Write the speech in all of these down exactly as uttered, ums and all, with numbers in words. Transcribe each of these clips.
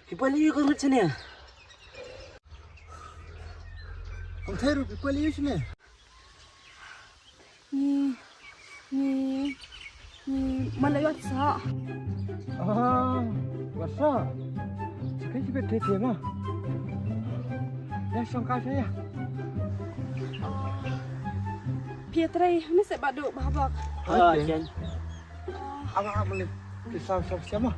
Phi poi lei ïa u Kong Rit shane? Kong Thei ruh phi poi lei ïa u shane? Ngi, ngi, ngi, ma lei wat sa. Ah, wat sa. Sa kai ki bet thei thei ma. Ïa shong ka sha ïa. Phi trei, ma se ba duk ba bok. Ah, jen. Aba aba lei. Phi sa sa sa ma.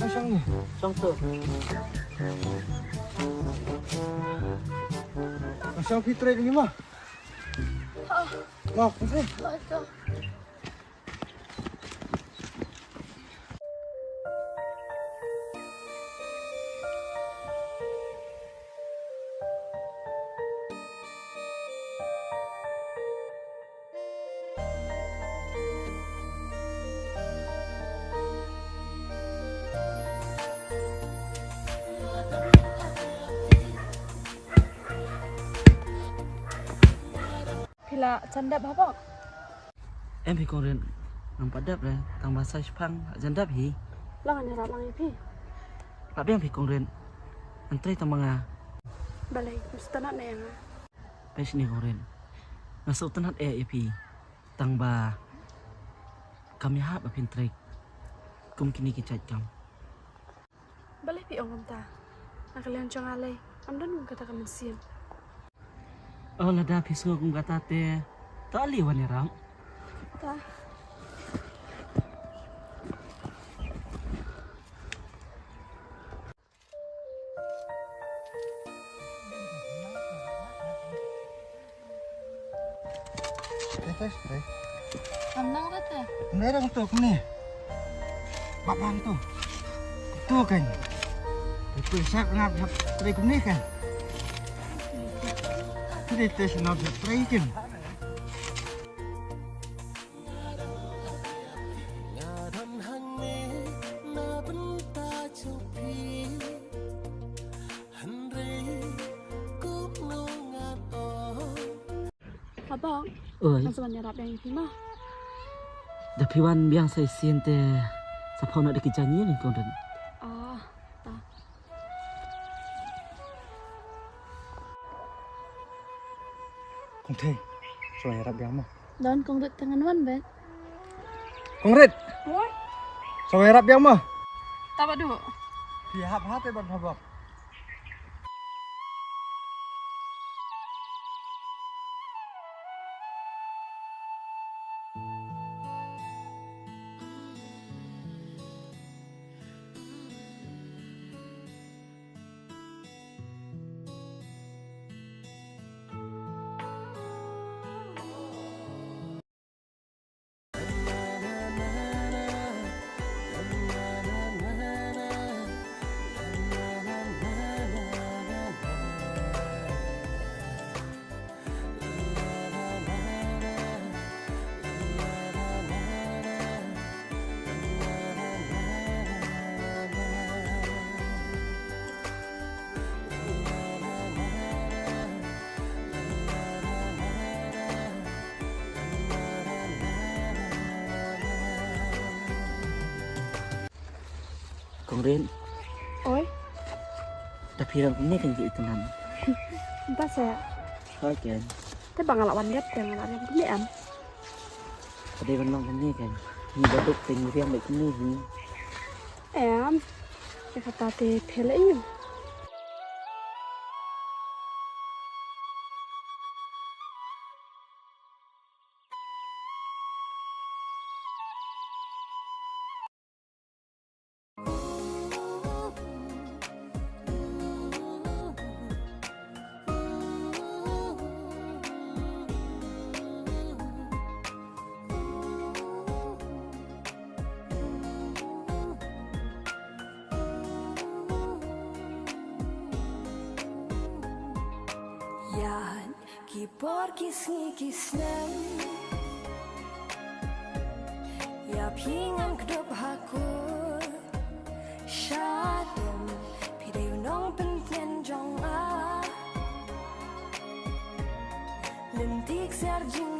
Ai, shong ni. Shong tu. Ai, shong phi trei ni ma. Ma, phi trei. Phi la jan dep ha bok? Em phi Kong Rit, ngam pat dep re, tang ba sa shipang jan dep hi. Lang ïa rap lang ïa phi. Rap biang phi Kong Rit. Ngan trei tang ba nga. Balei, mesti tang na ïa nga. Phi shini Kong Rit. Nga sngewtynnat eh ïa phi. Tang ba kam ïahap ba phin trei kum kine ki jait kam. Balei phi ong kumta? Na ka liang jong nga lei, ngam don kum kata ka mynsiem. Oh, lada phi sngew kum kata te, to ale wan ïarap. Ta. Te, te, te. Kam nang ba te? Nang dang tu kumne. Ba bang tu. Tu kan. Itu siap ngap hap trei kumne kan. Jadi te sinap hap trei kan. Hynrei kumno ngan ong. Haba, oi, ngan sa wan ïarap biang ïa phi ma. Da phi wan biang sa shisien te sa phaw noh da ki jaiñ ïing Kong Rit. Ah, ta. Kong Thei, sa wan ïarap biang ma. Don Kong Rit te ngan wan beit. Kong Rit. Oi. Sa wan ïarap biang ma. Ta ba duh. Phi hap hap te ban hap hap. Kong Rit. Oi. Da phi rang kumne kan ki itynnad. Ba sa. Hoi kan. Te ba nga la wan leh te nga la rang kumne em. Ka dei ban long kumne kan. Ngi ba duk te ngi riam beit kumne hi. Em. Te kata te phi leh ïa u. Ïa ki por ki sngi ki snem, ïa phi ngam kdup ha kur. Shatum, phi dei u nongpyntngen jong nga. Lynti ksiar jing